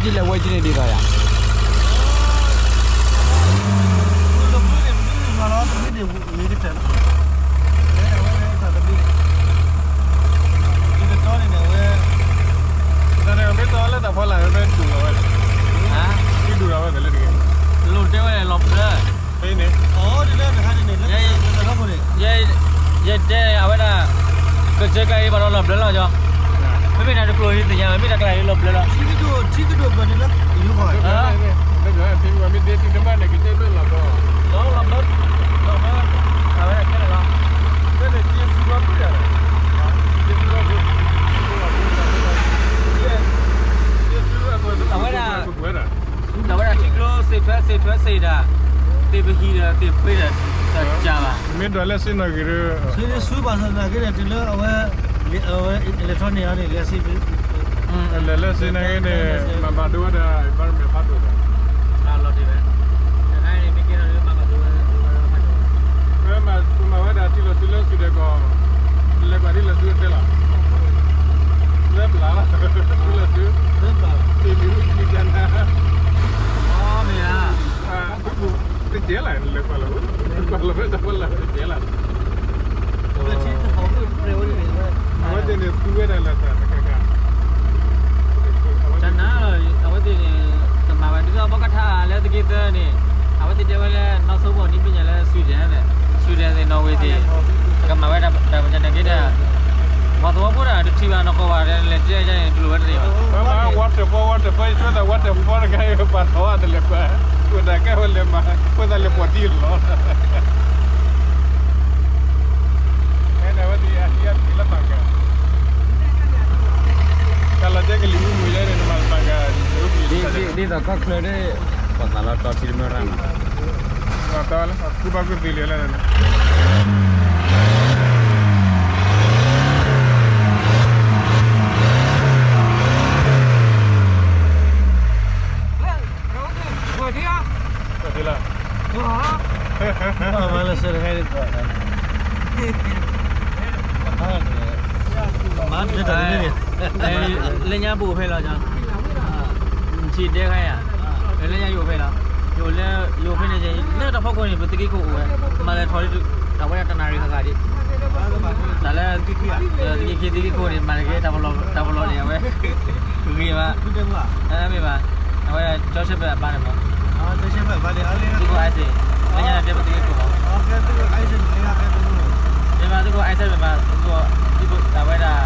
ဒ်လဲၣ်ဝဲကန့ၣ်ဒ်သိးယၤ မ့ၢ်တီလၢတၢ်ဖီလာ်ဝဲဖဲဒူၣ်လီၤဝဲ, ဒူၣ်လီၤဝဲလၢတက့ၢ်, လိၣ်တဲဝဲလီၤဘျၢ, ဖဲန့ၣ်, ယတဲအဝဲဒၣ်, ကစၢၢ်ကျါအံၤဘၣ်ဒီးလီၤဘျၢလီၤကီ, မ့မ့ၢ်တၢ်တကျိၤအံၤသ့ၣ်ညါ, မ့မ့ၢ်တၢ်ကျါအံၤလီၤဘျၢလီၤ, ထံကဒိၣ်, ထံကဒိၣ်ပှၤန့ၣ်လၢ, မ့ၢ်ဒ့တမ့ၢ်န့ၣ်ကတဲလီၤဘျၢ, လီၤဘျၢ, အဝဲဒၣ်ခဲလၢာ်လီၤ, အဝဲဒၣ် အဝဲဒၣ်ထံကျိစ့ၢ်ထွဲစ့ၢ်ထွဲစ့ၢ်ဒၣ်, သ့ၣ်ပဟံၣ်ဒီးသ့ၣ်ဖှဲသ့ၣ်ထွဲစ့ၢ်ဒၣ်, သ့ၣ်ပဟံၣ်ဒီးသ့ၣ်ဖှဲဒီးတကးဘၣ်, မ့ၢ်ဒွးလၢစ့နီၣ်ဂံၢ်ဒီး, စ့ဆူဘၣ်ဆၣ်သနာ်က့န့ၣ် တုၤလၢအဝဲ, အဝဲလဲၤထီၣ်န့ၢ်အီၤန့ၣ် လဲၤစ့, လဲၤလၢစ့နာ်က့န့ၣ်, မၤဘၣ်ဒိဝဲဒၣ် environment ဖးဒိၣ်ဒီး, လီၤတံၢ်ဝဲ, တခါန့ၣ်မ့ၢ်ကဲထီၣ်ဒ်မၤဘၣ်ဒိဝဲ, ပမၤဝဲဒၣ်ထံလီၤစုလၢစုဒီးကီး, လဲၤကွၢ်ထံလီၤစုတဲလီၤ, လၢပျၢ်လီၤ, ထံလီၤစု, တ့ၢ်မံၤဝံၤကံကနၤ, မ့ၢ်ဧါ, တကဲလၢ်, လဲၤကွၢ်လီၤ, ကွၢ်လီၤဝဲတၢ်ဖီလာ်တကဲလၢ်, အဝဲသ့ၣ်န့ၣ်သူဝဲဒၣ်လၢတၢ်တခါခါ, တနၤ, အဝဲသ့ၣ်န့ၣ်, ကမၤဝဲဒ်သိးဘီကထါလၢသုးက့သၢန့ၣ်, အဝဲသ့ၣ်တဲဝဲလၢနီၢ်ဆိကမိၣ်နံၣ်ပညံၤလၢ Sweden, Sweden သ့ၣ် Norway သ့ၣ်, ကမၤဝဲဒၣ်တၢ်ပကနက့ဒီး, ပှၤသဝီဖိဒၣ်တထံၣ်ဘၣ်နီၢ်ကီၢ်ဘၣ်ဒီး လဲၤတဲဒ်န့ၣ် တလိၣ်ဝဲတသ့ဘၣ်, waterfall, waterfall, ယဆိသး waterfall တခါအံၤ ပှၤထီၣ်အတလဲၤကွၢ်, အဃိသတးကဲဝဲလဲၤမၤကွၢ်သးလၢပှၤထံလီၤ, ဝဲဒၣ်ဝဲဒ်အံၤ လၢပှၤက, တၢ်လီၤတဲကလံၤမုၢ်မုၢ်ယဲန့ၣ် နမၤလၢပှၤက, ဒ်သိးကီၢ်ချၢဒီး, ပှၤသးလီၤတီထံတမၢရၣ်နီၤ, တၢ်လၢကူဘၣ်ကူသံလံလၢန့ၣ် လၢညါပအိၣ်ဖဲလီၤ, ထံၣ်ဒဲခါယၤ, လၢညါယအိၣ်ဖဲလီၤ, ယအိၣ်လၢ, ယအိၣ်ဖဲန့ၣ်, လၢတၢ်ဖီခိၣ်န့ၣ် ပသုးက့ခိၣ်အိၣ်ဝဲ, မၤလၢထီၣ်ဒ်, အဝဲဒၣ်တနၣ်ရံၣ်ဃၣ်ဃၣ်ဒံး, တၢ်လၢ, သုးက့ခံသုးက့ခိၣ်န့ၣ် မၤတက့ၢ်, တၢ်ပလီၢ်န့ၣ် အဝဲ, ဂ့ၤဘၣ်, မ့ၢ်ဘၣ်, အဝဲဒၣ်ကၠီဆၢဖဲအပၢ်န့ၣ်မး, သုးခိၣ် Isaac, လၢညါတဲပသုးက့ခိၣ်မး, မ့ၢ်ဘၣ်သုးခိၣ် Isaac မ့ၢ်ဘၣ်, သုးခိၣ် အဝဲဒၣ်